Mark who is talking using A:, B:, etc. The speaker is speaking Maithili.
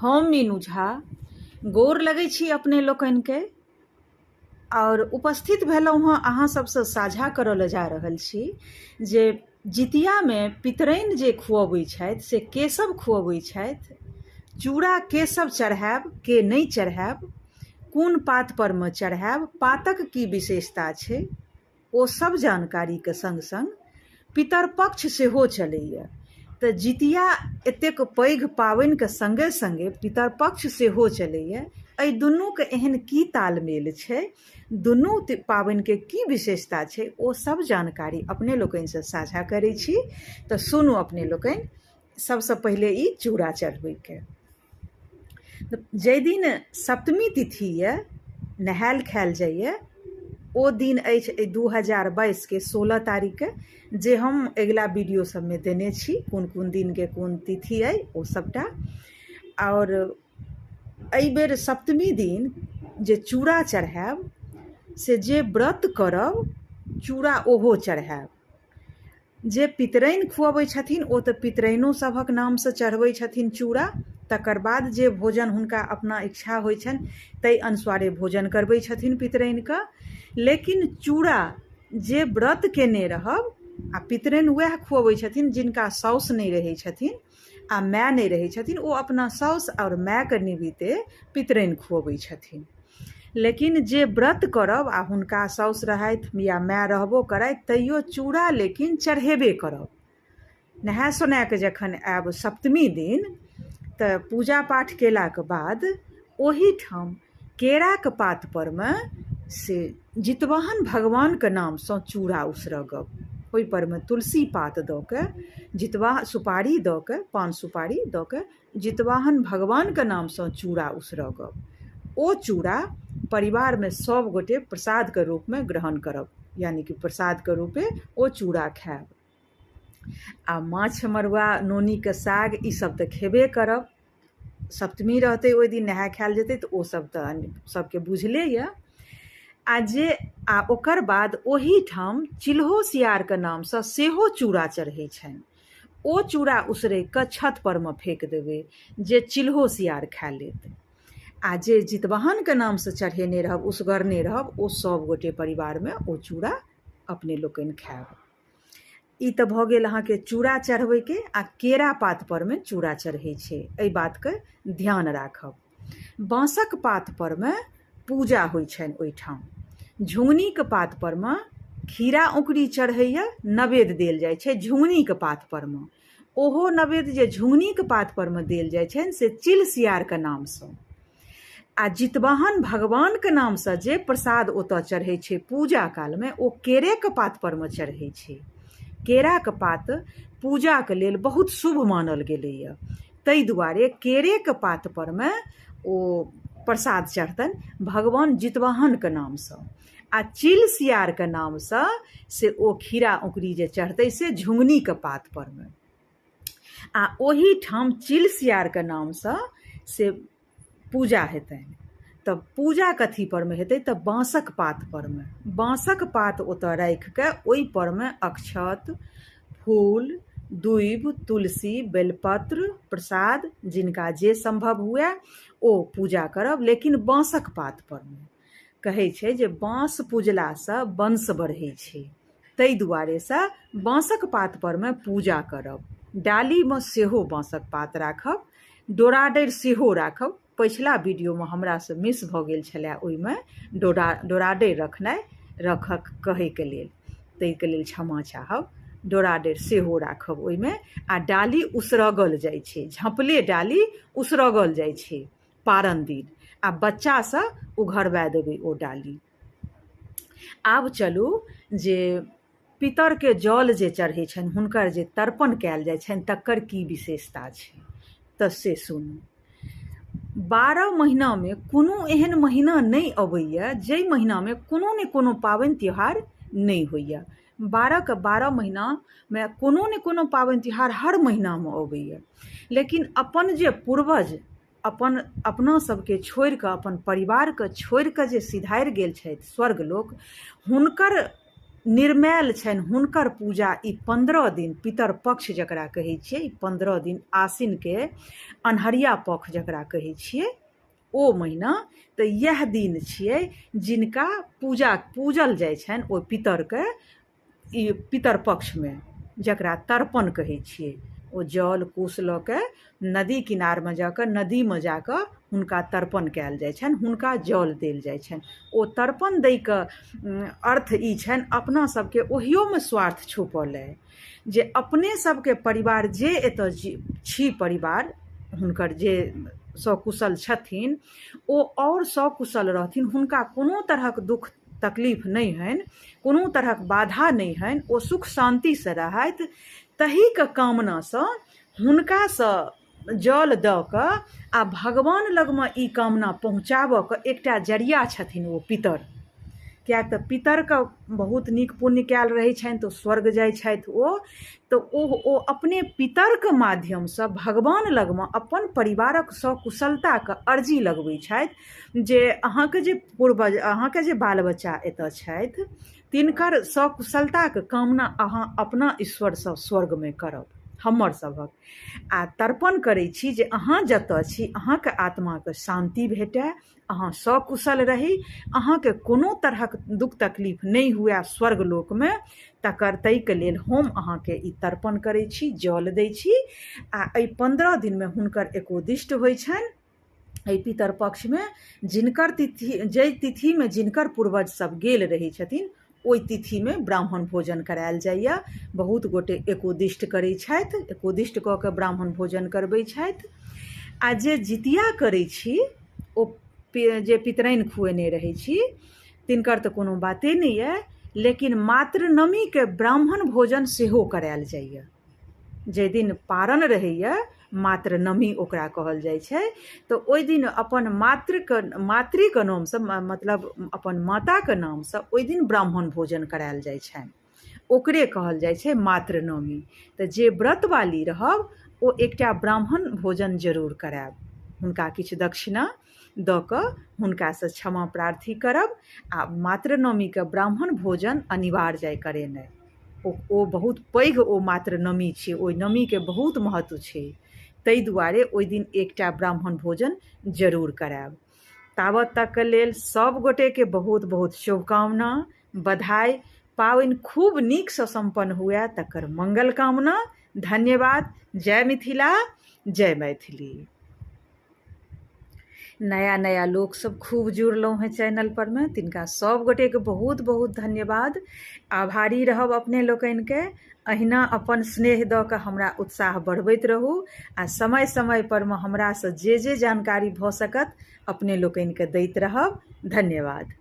A: हम मीनू झा गोर लगै छी अपने लोकनिके आओर उपस्थित भेलहुँ हँ अहाँ सबसँ साझा करऽ लए जा रहल छी जे जितियामे पितराइन जे खुअबै छथि से के सब खुअबै छथि, चूड़ा के सब चढ़ायब के नहि चढ़ायब, कोन पात परमे चढ़ायब, पातक की विशेषता छै, ओ सब जानकारीके सङ्ग सङ्ग पितरपक्ष सेहो चलैए तऽ जितिया एतेक पैघ पाबनिके सङ्गे सङ्गे पितरपक्ष सेहो चलैए। एहि दुनूके एहन की तालमेल छै, दुनू पाबनिके की विशेषता छै, ओ सब जानकारी अपने लोकनिसँ साझा करै छी। तऽ सुनू अपने लोकनि, सबसँ पहिले ई चूड़ा चढ़बैके। जाहि दिन सप्तमी तिथि यऽ, नहायल खायल जाइए, ओ दिन अछि एहि 2022के 16 तारीखके, जे हम अगिला वीडियो सबमे देने छी कोन कोन दिनके कोन तिथि अइ ओ सबटा। आओर एहिबेर सप्तमी दिन जे चूड़ा चढ़ायब से जे व्रत करब चूड़ा ओहो चढ़ायब। जे पितराइन खुअबै छथिन ओ तऽ पितराइनो सभक नामसँ चढ़बै छथिन चूड़ा। तकर बाद जे भोजन हुनका अपना इच्छा होइ छनि ताहि अनुसारे भोजन करबै छथिन पितराइनके। लेकिन चूड़ा जे व्रत केने रहब आ पितराइन वएह खुअबै छथिन जिनका साउस नहि रहै छथिन आ माय नहि रहै छथिन, ओ अपना साउस आओर मायके निमित्ते पितराइन खुअबै छथिन। लेकिन जे व्रत करब आ हुनका साउस रहथि या माय रहबो करथि तैयो चूड़ा लेकिन चढ़ेबे करब। नहाय सोनाय कऽ जखन आयब सप्तमी दिन तऽ पूजा पाठ केलाके बाद ओहिठाम केराके पात परमे से जितवाहन भगवानके नामसँ चूड़ा उसरगब। ओहि परमे तुलसी पात दऽ कऽ जितवाह सुपारी दऽ कऽ पान सुपारी दऽ कऽ जितवाहन भगवानके नामसँ चूड़ा उसरगब। ओ चूड़ा परिवारमे सब गोटे प्रसादके रूपमे ग्रहण करब, यानि कि प्रसादके रूपे ओ चूड़ा खायब। आ माछ मरुआ नोनीके साग ई सब तऽ खेबे करब। सप्तमी रहतै ओहि दिन नहाय खायल जेतै तऽ ओ सब तऽ सबके बुझले यऽ। आ जे आ ओकर बाद ओहिठाम चिल्हो सियारके नामसँ सेहो चूड़ा चढ़ै छनि। ओ चूड़ा उसरगि कऽ छत परमे फेक देबै जे चिल्हो सियार खा लेत। आ जे जितवाहनके नामसँ चढ़ेने रहब उसगरने रहब ओ सब गोटे परिवारमे ओ चूड़ा अपने लोकनि खायब। ई तऽ भऽ गेल अहाँके चूड़ा चढ़बैके आ केरा पात परमे चूड़ा चढ़ै छै, एहि बातके ध्यान राखब। बाँसक पात परमे पूजा होइ छनि ओहिठाम। झुङ्गनीके पात परमे खीरा औँकरी चढ़ैए, नवेद देल जाइ छै झुङ्गनीके पात परमे। ओहो नवेद जे झुङ्गनीके पात परमे देल जाइ छनि से चिल सियारके नामसँ। आ जितवाहन भगवानके नामसँ जे प्रसाद ओतऽ चढ़ै छै पूजा कालमे ओ केरेके पात परमे चढ़ै छै। केराके पात पूजाके लेल बहुत शुभ मानल गेलैए, ताहि दुआरे केरेके पात परमे ओ प्रसाद चढ़तनि भगवान जितवाहनके नामसँ। आ चिल सियारके नामसँ से ओ खीरा औँकरी जे चढ़तै से झुङ्गनीके पात परमे। आ ओहिठाम चिल सियारके नामसँ से पूजा हेतनि। तऽ पूजा कथी परमे हेतै तऽ बाँसक पात परमे। बाँसक पात ओतऽ राखिके ओहि परमे अक्षत, फूल, दूबि, तुलसी, बेलपत्र, प्रसाद जिनका जे सम्भव हुए ओ पूजा करब, लेकिन बाँसक पात परमे। कहै छै जे बाँस पूजलासँ वंश बढ़ै छै, ताहि दुआरेसँ बाँसक पात परमे पूजा करब। डालीमे सेहो बाँसक पात राखब, डोराडरि सेहो राखब। पछिला वीडियोमे हमरासँ मिस भऽ गेल छलए ओहिमे डोराडरि रखनाइ रखक कहैके लेल, ताहिके लेल क्षमा चाहब। डोराडरि सेहो राखब ओहिमे। आ डाली उसरगल जाइ छै, झँपले डाली उसरगल जाइ छै पारन दिन, आ बच्चासँ उघरबा देबै ओ डाली। आब चलू जे पितरके जल जे चढ़ै छनि, हुनकर जे तर्पण कयल जाइ छनि तकर की विशेषता छै, तऽ से सुनू। 12 महीनामे कोनो एहन महीना नहि अबैए जाहि महीनामे कोनो ने कोनो पाबनि त्योहार नहि होइए। 12के 12 महीनामे कोनो ने कोनो पाबनि त्योहार हर महीनामे अबैए। लेकिन अपन जे पूर्वज अपन अपना सबके छोड़िकऽ अपन परिवारके छोड़िकऽ जे सिधारि गेल छथि स्वर्ग लोक, हुनकर निर्मैल छनि हुनकर पूजा ई 15 दिन पितर पक्ष जकरा कहै छियै, ई 15 दिन आसिनके अन्हरिया पक्ष जकरा कहै छियै, ओ महीना तऽ इएह दिन छियै जिनका पूजा पूजल जाइ छनि ओहि पितरके। ई पितर पक्षमे जकरा तर्पण कहै छियै, ओ जल कुश लऽ के नदी किनारमे जाकऽ, नदीमे जाकऽ हुनका तर्पण कयल जाइ छनि, हुनका जल देल जाइ छनि। ओ तर्पण दैके अर्थ ई छनि, अपना सबके ओहियोमे स्वार्थ छुपल अइ जे अपने सबके परिवार जे एतऽ छी, परिवार हुनकर जे सकुशल छथिन ओ आओर सकुशल रहथिन, हुनका कोनो तरहक दुःख तकलीफ नहि होइन, कोनो तरहक बाधा नहि होइन, ओ सुख शान्तिसँ रहथि, तहीके कामनासँ हुनकासँ जल दऽ कऽ आ भगवान लगमे ई कामना पहुँचाबऽके एकटा जरिया छथिन ओ पितर। किएक तऽ पितरके बहुत नीक पुण्य कयल रहै छनि तऽ स्वर्ग जाइ छथि ओ, तऽ ओ अपने पितरके माध्यमसँ भगवान लगमे अपन परिवारक सकुशलताके अर्जी लगबै छथि जे अहाँके जे पूर्वज, अहाँके जे बाल बच्चा एतऽ छथि, तिनकर सकुशलताके कामना अहाँ अपना ईश्वरसँ स्वर्गमे करब हमर सभक। आ तर्पण करै छी जे अहाँ जतऽ छी अहाँके आत्माके शान्ति भेटय, अहाँ सकुशल रही, अहाँके कोनो तरहक दुःख तकलीफ नहि हुए स्वर्ग लोकमे, तकर ताहिके लेल हम अहाँके ई तर्पण करै छी, जल दै छी। आ एहि 15 दिनमे हुनकर एकोदिष्ट होइ छनि। एहि पितर पक्षमे जिनकर तिथि, जाहि तिथिमे जिनकर पूर्वज सब गेल रहै छथिन, ओहि तिथिमे ब्राह्मण भोजन करायल जाइए। बहुत गोटे एकोदिष्ट करै छथि, एकोदिष्ट कऽ कऽ ब्राह्मण भोजन करबै छथि। आ जे जितिया करै छी, ओ जे पितराइन खुएने रहै छी तिनकर तऽ कोनो बाते नहि अइ, लेकिन मातृनवमीके ब्राह्मण भोजन सेहो करायल जाइए। जाहि दिन पारण रहैए, मातृनवमी ओकरा कहल जाइ छै, तऽ ओहि दिन अपन मातृके मातृके नामसँ, मतलब अपन माताके नामसँ ओहि दिन ब्राह्मण भोजन करायल जाइ छनि, ओकरे कहल जाइ छै मातृनवमी। तऽ जे व्रतवाली रहब ओ एकटा ब्राह्मण भोजन जरूर करायब, हुनका किछु दक्षिणा दऽ कऽ हुनकासँ क्षमा प्रार्थी करब आ मातृनवमीके ब्राह्मण भोजन अनिवार्य अइ करेनाइ। ओ बहुत पैघ ओ मात्र नमी छै, ओहि नमीके बहुत महत्व छै, ताहि दुआरे ओहि दिन एकटा ब्राह्मण भोजन जरूर करायब। ताबत तकके लेल सब गोटेके बहुत बहुत शुभकामना, बधाई। पाबनि खूब नीकसँ सम्पन्न हुए तकर मंगल कामना। धन्यवाद। जय मिथिला, जय मैथिली। नया नया लोक सब खूब जुड़लहुँ हेँ चैनल पर मे, तिनका सब गोटेके बहुत बहुत धन्यवाद। आभारी रहब अपने लोकनिके। अहिना अपन स्नेह दऽ कऽ हमरा उत्साह बढ़बैत रहू आ समय समय पर मे हमरासँ जे जे जानकारी भऽ सकत अपने लोकनिके दैत रहब। धन्यवाद।